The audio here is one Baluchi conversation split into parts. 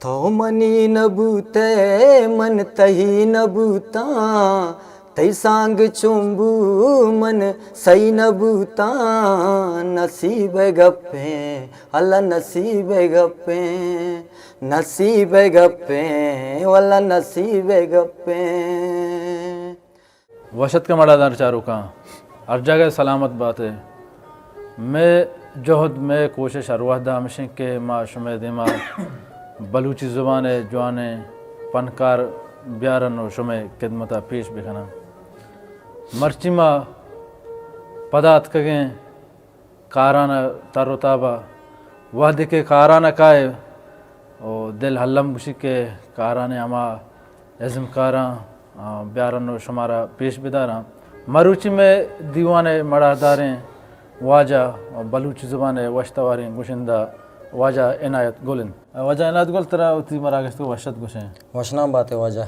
تو منی نہ بوتئے، من تئی نہ بوتاں، تئی سانگ چون بو من سہی نہ بوتاں۔ نصیب ءِ گپیں، اللہ نصیب ءِ گپیں، نصیب ءِ گپیں، واللہ نصیب ءِ گپیں۔ وش اتکے مڑادار چاروکاں، ہر جاگہ سلامت بات ئے۔ مئے جہد، مئے کوشش ہر وہدا ہمیش انت کہ ما شمئے دیما بلوچی زبان ءِ جوانیں پنکار بیارن و شمئے خدمتا پیش بکنن۔ مرچی ما پدا اتکگیں کاران ءِ تر و تابا، وہدے کہ کاران ءَ کائے و دل الم گوشی کہ کاران ءِ ہما ازمکاراں، آ، بیارن و شمارا پیش بداراں۔ مروچی مئے دیوان ءِ مڑاہداریں واجہ و بلوچی زبان ءِ وشتواریں گشندہ واجہ عنایت گل انت۔ واجہ عنایت گل، ترا وتی مراگش ءَ وش ات گوشیں۔ وشنام بات ئے واجہ۔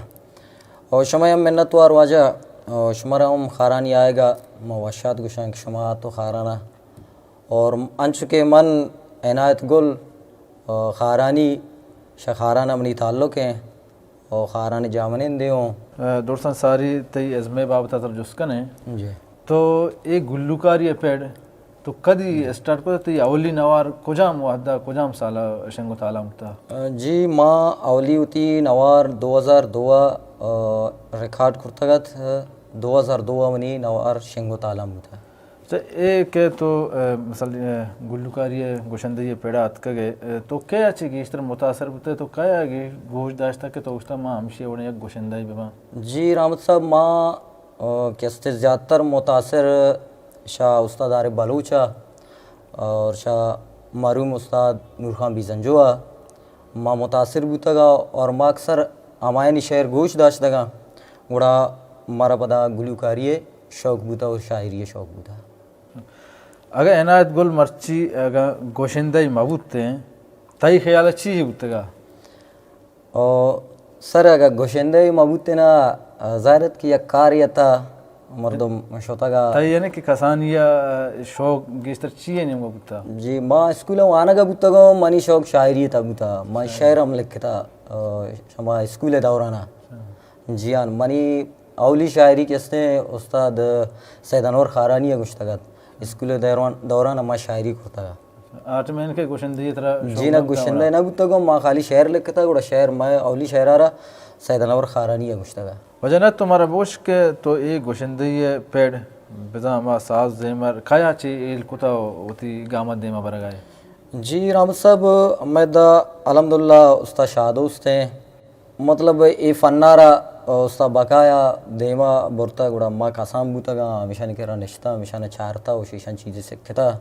او شما ہم منتوار واجہ، او شمارا ہم خارانی آیگا ما وش ات گوشاں کہ شما آتو خارانا۔ اور انچو کہ من عنایت گل، آ، خارانی، شہ خاران منی تعلق ہیں اور خاران جامنندے ہوں۔ آ، درستاں ساری تئی ازمے بابت تر جست کنیں۔ جی۔ تو اے گلوکاری ءِ پیڑ تو کدی اسٹارٹ کتا؟ تئی اولی نوار کجام وہدا، کجام سالا شنگ و تالان بوتا؟ آ، جی، ما اولی وتی نوار دو ہزار دو، آ، ریکارڈ کرتگت، دو ہزار دو منی نوار شنگ و تالان بوتا۔ اچھا، اے کہ تو، آ، مثلاً، آ، گلوکاری ءِ گشندہی ءِ پڑا اتکگ ئے، آ، تو کئے ءَ چہ گیشتر متاثر بوتئے، تو کئے ءَ گیش گوش داشتہ کہ تو گوشتہ ما ہمشی وڑیں یک گشندہے بہ باں؟ جی رحمت صاحب، ما، آ، کستے زیادہ تر متاثر شہ استاد عارف بلوچ ءَ اور شہ مرحوم استاد نور خان بیزنجو ءَ ما متاثر بوتگ ءَ اور ما اکثر ہمایانی شعر گوش داشتگ ءَ، گڑا مارا پدا گلوکاری ءِ شوق بوتا اور شاعری ءِ شوق بوتا۔ اگہ عنایت گل مرچی اگہ گوشندہ مہ بوتیں، تئی خیال ءَ چی بوتگا؟ او سر، اگہ گوشندہ مہ بوتیں نا، ظاہر ات کہ یک کارے ات، مردم شتگا۔ تئی یعنی کہ کسانی ءَ شوق گیشتر چی ءِ نیمگا بوتا؟ جی، ما اسکول ءَ وانگا بوتگوں، منی شوق شاعری ءِ تا بوتا، من شاعر۔ شعر ہم لکھتا، آ، شما اسکول ءِ دورانا۔ اچھا۔ جی ہاں، منی اولی شاعری کہ استیں استاد سید انور خارانی ءَ گوشتگ ات۔ اسکول ءِ دوران، دوران ءَ ما شاعری کرتگ ات۔ آ ٹائم ءَ کہ گوشندہی ترا شوق جی نہ، نہ بوتا گوشندہ وڑا؟ نہ بوتگوں، ما خالی شعر لکھتگ، گڑا شعر مئے اولی شعر آرا سید انور خارانی ءَ گوشتگ ات۔ واجہ عنایت، تو مارا بگوش کہ تو اے گوشندہی ءِ پیڑ بزاں ہما ساز زیمر کیا چہ ہیل کتا و وتی گاما دیما برگا ئے؟ جی رحمت صاحب، مئے دا الحمدللہ استاد شاہ دوست ہیں۔ مطلب اے فنارا استاد بقایا دیما برتا، گڑا ما کسان بوتگاں، ہمیشانی کرا نشتا، ہمیشانا چارتا و شیشان چیزے سکھتا۔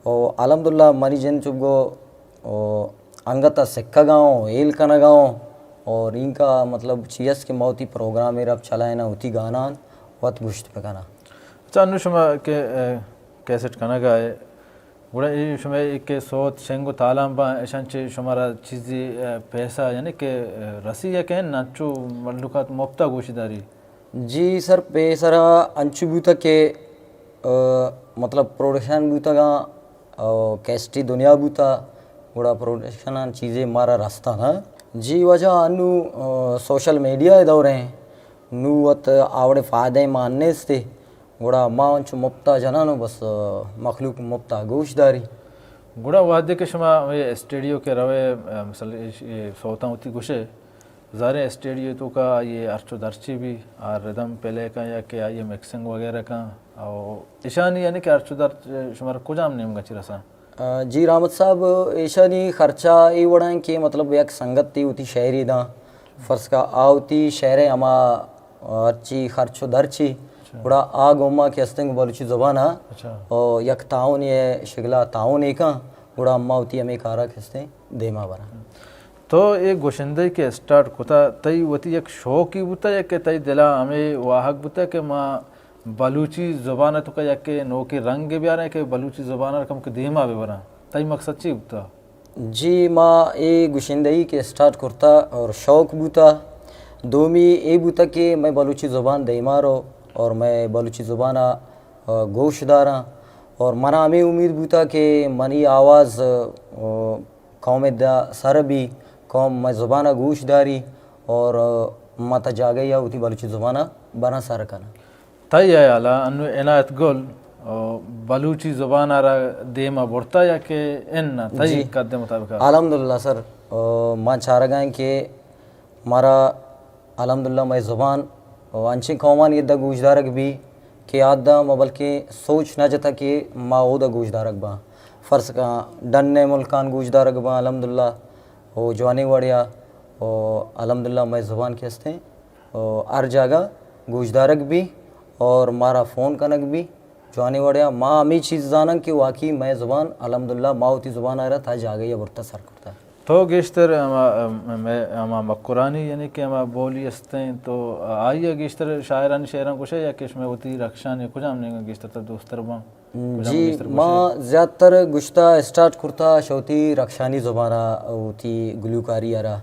و الحمدللہ منی جند چپ گو و انگتا سکھگا ہوں، ہیل کنگا ہوں، اور اینکا مطلب چی است کہ ما وتی پروگرام ءَ رب چلائنا، وتی گانان وت گوشت بکنا۔ اچھا، انو شما کہ، اے، کیسٹ کنگا ئے، گڑا اے شمئے کہ سوت شنگ و تالان باں، اشان چہ شمارا چیزے، اے، پیسہ یعنی کہ، اے، رسی یا کہ انچو مخلوقات مفتا گوش داری؟ جی سر، پیسرا انچو بوتا کہ، اے، مطلب پروڈکشن بوتگاں، او کیسٹی دنیا بوتا، گڑا پروڈکشن آن چیزے مارا رستا نا۔ جی واجہ، انو، اے، سوشل میڈیا ءِ دور ہیں، نو وت آوڑے فائدہ مان نیستے۔ گڑا ما انچو مپتا جنان و بس، آ، مخلوق مپتا گوش داری۔ گڑا وہدے کہ شما ہمے اسٹوڈیو کہ روئے، آ، مثلاً اے ش-، اے سوتاں وتی گوشے، ظاہریں اسٹوڈیو توکا آئی ہرچو درچی بی، آ ردم پلے کن یا کہ آئی مکسنگ وغیرہ کن، او اشانی یعنی کہ ہرچو درچ شمارا کجام نیمگا چی رساں؟ آ، جی رحمت صاحب، ایشانی خرچہ اے وڑا ایں کہ مطلب یک سنگتے وتی شعرے داں، فرض کا آ وتی شعر ءِ ہما، آ، ہرچی خرچ و درچی، اچھا۔ گڑا آ گوما کہ استیں بلوچی زبان ءَ، اچھا۔ او یک تعاون ءِ شگلا تعاون ءَ کاں، گڑا ما وتی ہمے کارا کہ استیں دیما براں۔ تو اے گشندہ کہ اسٹارٹ کتا، تئی وتی یک شوقی بوتا یا کہ تئی دلا ہمے واہگ بوتا کہ ما بلوچی زبان ءِ توکا یکے نوکیں رنگے بیاراں کہ بلوچی زبان ءَ کمک دیما ببراں۔ تئی مقصد چی بوتا؟ جی، ما اے گشندہی کہ اسٹارٹ کرتا اور شوق بوتا، دومی اے بوتا کہ مئے بلوچی زبان دیما رو اور مئے بلوچی زبان ءَ، آ، گوش داراں اور منا ہمے امید بوتا کہ منی آواز، آ، قوم ءِ دا سر بی، قوم مئے زبان ءَ گوش داری اور ما تا جاگہ یا وتی بلوچی زبان ءَ براں سر کناں۔ تئی ہیال ءَ انو عنایت گل، آ، بلوچی زبان ءَ را دیم ءَ برتا یا کہ اناں؟ تئی جی۔ قد مطابق ءَ؟ الحمدللہ سر، آ، ما چارگا ایں کہ مارا الحمدللہ مئے زبان و انچیں قومانی ادا گوشدارگ بی کہ آدا ما بلکیں سوچ نہ جتا کہ ما اودا گوشدارگ باں۔ فرض کن ڈن ءِ ملکان گوشدارگ باں الحمدللہ، و جوانیں وڑیا و الحمدللہ مئے زبان کہ ہستیں و ہر جاگہ گوشدارگ بی اور مارا فون کنگ بی۔ جوانیں وڑیا ما ہمے چیز زاناں کہ واقعی مئے زبان الحمدللہ ما وتی زبان ءَ را تا جاگہ ءَ برتا سر کرتا۔ تو گیشتر ہما، ہما مکرانی یعنی کہ ہما بولی استیں تو آئی ءَ گیشتر شاعرانی شعراں گوشے یا کہ شمئے وتی رخشانی کجام نیمگ ءَ گیشتر تا دوستر باں؟ کجام جی، گیشتر گوشے؟ ما زیادتر گشتا اسٹارٹ کرتا شہ وتی رخشانی زبان ءَ وتی گلوکاری ءَ را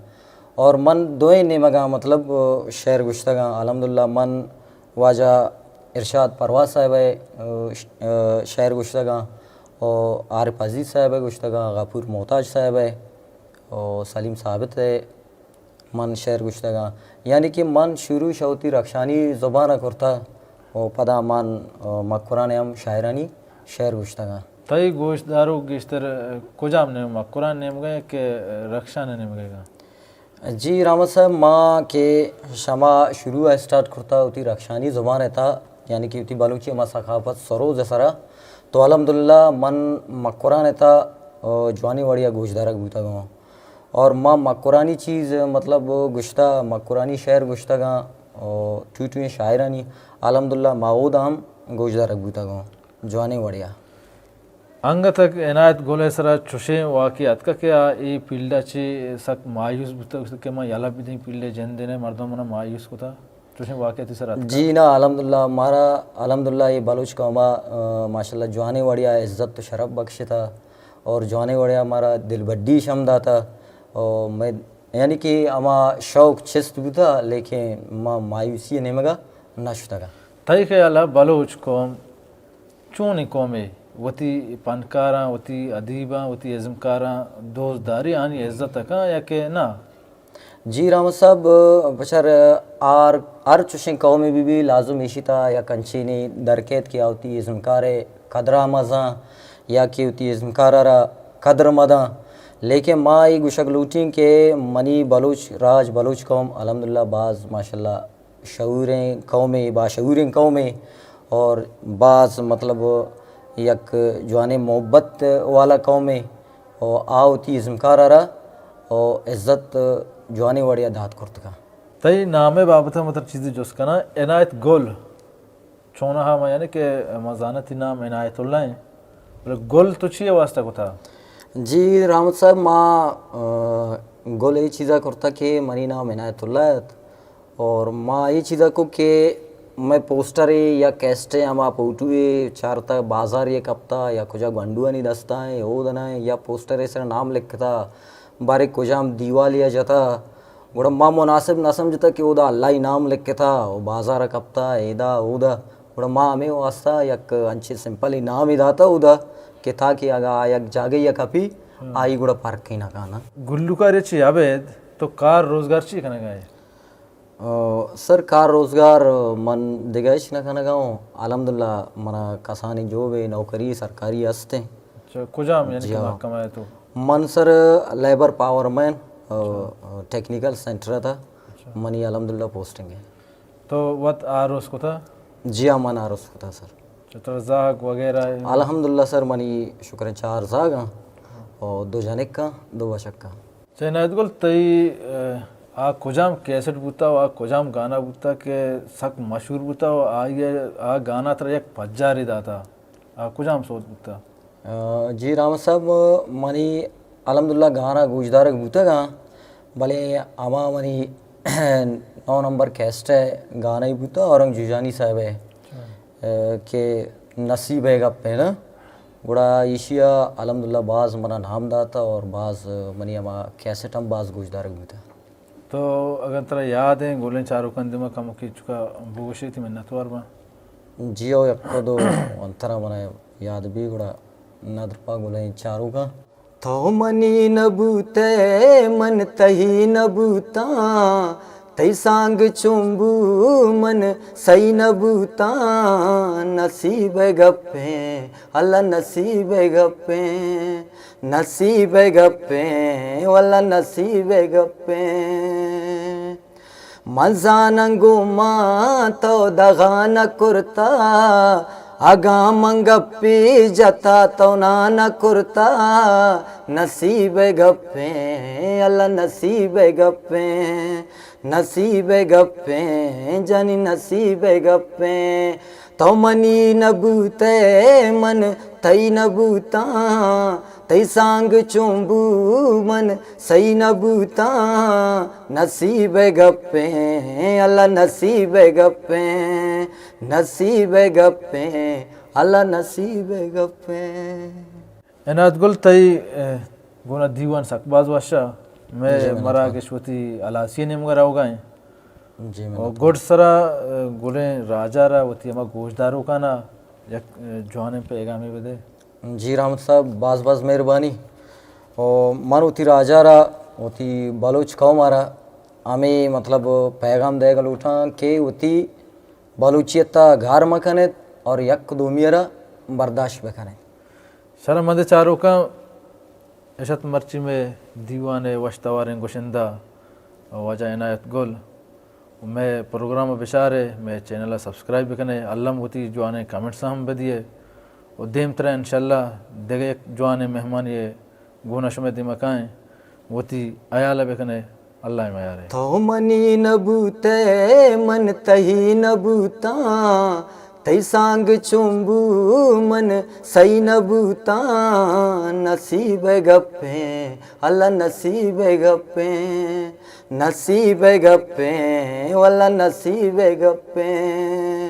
اور من دوئیں نیمگاں مطلب شعر گشتگاں۔ الحمدللہ من واجہ ارشاد پرواز صاحب ءِ، آ، ش-، آ، شعر گوشتگاں، و عارف عزیز صاحب ءِ گوشتگاں، غفور محتاج صاحب ءِ، و سلیم ثابت ءِ من شعر گوشتگاں۔ یعنی کہ من شروع شہ وتی رخشانی زبان ءَ کرتا و پدا من، آ، مکران ءَ ہم شاعرانی شعر گوشتگاں۔ تئی گوشداروک گیشتر، آ، کجام نیم، مکران نیمگ ءَ کہ رخشان نیمگ ءَ؟ جی رحمت صاحب، ما کہ شما شروع ءَ اسٹارٹ کرتا وتی رخشانی زبان ءِ تھا، یعنی کہ وتی بلوچی ہما ثقافت سروز ءِ سرا، تو الحمدللہ من مکران ءِ تھا، آ، جوانیں وڑیا گوشدارگ بوتگ آں۔ اور ما مکرانی چیز مطلب گشتا، مکرانی شعر گشتگاں، آ، ٹوئیں ٹوئیں شاعرانی الحمدللہ ما اودا ہم گوشدارگ بوتگ آں۔ جوانیں وڑیا۔ انگت عنایت گل ءِ سرا چوشیں واقعہ اتکا کہ آ اے فیلڈ ءَ چہ سک مایوس بوتگ، گوشتگ کہ من یلہ بدیں فیلڈ ءَ جند ءَ نہ، مردم منا مایوس کتا۔ چوشیں واقعہ تئی سرا اتکا؟ جی نا، الحمدللہ مارا، الحمدللہ اے بلوچ قوم ءَ، آ، ماشاءاللہ جوانیں وڑیا عزت و شرف بخشتا اور جوانیں وڑیا مارا دلبڈی شم داتا اور میں یعنی کہ ہما شوق چست بوتا، لیکن ما مایوسی ءِ نیمگا نہ شتگا۔ تئی خیالا بلوچ قوم چونیں قومے؟ وتی پنکاراں، وتی ادیباں، وتی ازمکاراں دوست داری، آنی عزت ءَ کن یا کہ نہ؟ جی رحمت صاحب، بچار ہر، ہر چوشیں قومے بہ بی، لازم ایشی تا یک انچینی درکیت کہ آ وتی ازمکار ءِ قدر ءَ مزاں یا کہ وتی ازمکار ءَ را قدر مداں۔ لیکن ما اے گوشگ لوٹیں کہ منی بلوچ راج، بلوچ قوم الحمدللہ باز ماشاءاللہ شعوریں قومے، باشعوریں قومے اور باز مطلب یک جوانیں محبت والا قومے اور آ وتی ازمکار ءَ را اور عزت جوانیں وڑیا دات کرتگا۔ تئی نام ءِ بابت ءَ من ترا چیزے جست کناں، عنایت گل، چوناہا ما یعنی کہ ما زاناں تئی نام عنایت اللہ ایں، بلے گل تو چی ءِ واسطہ کتا؟ جی رحمت صاحب، ما، آ، گل اے چیزا کرتا کہ منی نام عنایت اللہ ات اور ما اے چیزا کو کہ مئے پوسٹر ءِ یا کیسٹ ءِ ہما فوٹو ءَ چارتا، بازار ءَ کپتا یا کجا گونڈوانی دستا ایں، اودا نہ ایں، یا پوسٹر ءِ سرا نام لکھتا، بارے کجام دیوالے ءَ جتا، گڑا ما مناسب نہ سمجھتا کہ اودا اللہ ءِ نام لکھتا و بازار ءَ کپتا، ایدا اودا۔ گڑا ما ہمے واسطہ یک انچیں سمپلیں نامے داتا اودا کہ تاکہ اگاں آ یک جاگہے ءَ کپی، ہم۔ آئی گڑا پرکھینگ کانا۔ گلوکاری چی ابید تو کار روزگار چی کنگا ئے؟ آ، سر، کار روزگار من دگہ ہچ نہ کنگا اوں۔ الحمدللہ منا کسانیں جوبے، نوکری سرکاری ہستیں۔ اچھا، کجام یعنی جی کہ ہاں۔ محکمہ ئے تو؟ من سر لیبر پاور مین، آ، اچھا۔ ٹیکنیکل سینٹر ءَ تھا۔ اچھا۔ منی الحمدللہ پوسٹنگ ہے۔ تو وت آروس کتا؟ جی ہاں، من آروس کتا سر۔ اچھا، تو زاگ وغیرہ؟ الحمدللہ سر، منی شکر ایں چار زاگ آں اور دو جنک آں، دو بچک آں۔ اچھا عنایت گل، تئی، آ، آ کجام کیسٹ بوتا و آ کجام گانا بوتا کہ سک مشہور بوتا و آئی آ گانا ترا یک پجارے داتا؟ آ کجام سوت بوتا؟ آ، جی رحمت صاحب، منی الحمدللہ گانا گوشدارگ بوتگاں، بلے ہما منی نو نمبر کیسٹ ءِ گانا ہی بوتا اورنگ جوجانی صاحب ءِ، اچھا۔ آ، کہ نصیب ءِ گپ ءَ نا۔ گڑا ایشی ءَ الحمدللہ باز منا نام داتا اور باز منی ہما کیسٹ ہم باز گوشدارگ بوتا۔ تو اگاں ترا یاد ایں، گلیں چاروکاں دیما کمکے چکا بگوشے، تئی منتوار باں۔ جی او، یک دو انترا منا یاد بی گڑا ندر پا گلیں چاروکاں۔ تو منی نہ بوتئے، من تئی نہ بوتاں، تئی سانگ چون بو من سہی نہ بوتاں۔ نصیب ءِ گپیں، اللہ نصیب ءِ گپیں، نصیب ءِ گپیں، واللہ نصیب ءِ گپیں۔ من زاناں گوں ما تو دغا نہ کرتا، اگاں من گپی جتا تو ناں نہ کرتا۔ نصیب ءِ گپیں، اللہ نصیب ءِ گپیں، نصیب ءِ گپیں، جانی نصیب ءِ گپیں۔ تو منی نہ بوتئے، من تئی نہ بوتاں، تئی سانگ چون بو من سہی نہ بوتاں۔ نصیب ءِ گپیں، اللہ نصیب ءِ گپیں، نصیب ءِ گپیں، اللہ نصیب ءِ گپیں۔ عنایت گل، تئی، اے، گونا دیوان سک باز وش ءَ۔ مئے جی، منت وار۔ مراگش وتی ہلاسی ءِ نیمگ ءَ روگا ایں۔ جی، منت وار۔ گڈ سرا، اے، گلیں راجا را وتی ہما گوشداروکانا یک، اے، جوانیں پیغامے بدے۔ جی رحمت صاحب، باز باز مہربانی۔ او من وتی راجا را، وتی بلوچ قوم ءَ را ہمے مطلب پیغام دئیگ ءَ لوٹاں کہ وتی بلوچیت ءَ گار مہ کن ات اور یک دومی ءَ را برداشت بہ کن ات۔ شرمند چاروکاں، اش ات مرچی مئے دیوان ءِ وش تواریں گشندہ واجہ عنایت گل۔ مئے پروگرام ءَ بچارے، مئے چینل ءَ سبسکرائب بکنے، الم وتی جوانیں کمنٹس ہم بدیے و دیمترا انشاءاللہ دگہ یک جوانیں مہمانی گونا شمئے دیما کائیں، وتی ہیال ءَ بکنے، اللہ ءِ میارے۔ تو منی نہ بوتئے، من تئی نہ بوتاں، تئی سانگ چون بو من سہی نہ بوتاں۔ نصیب ءِ گپیں، اللہ نصیب ءِ گپیں، نصیب ءِ گپیں، واللہ نصیب ءِ گپیں۔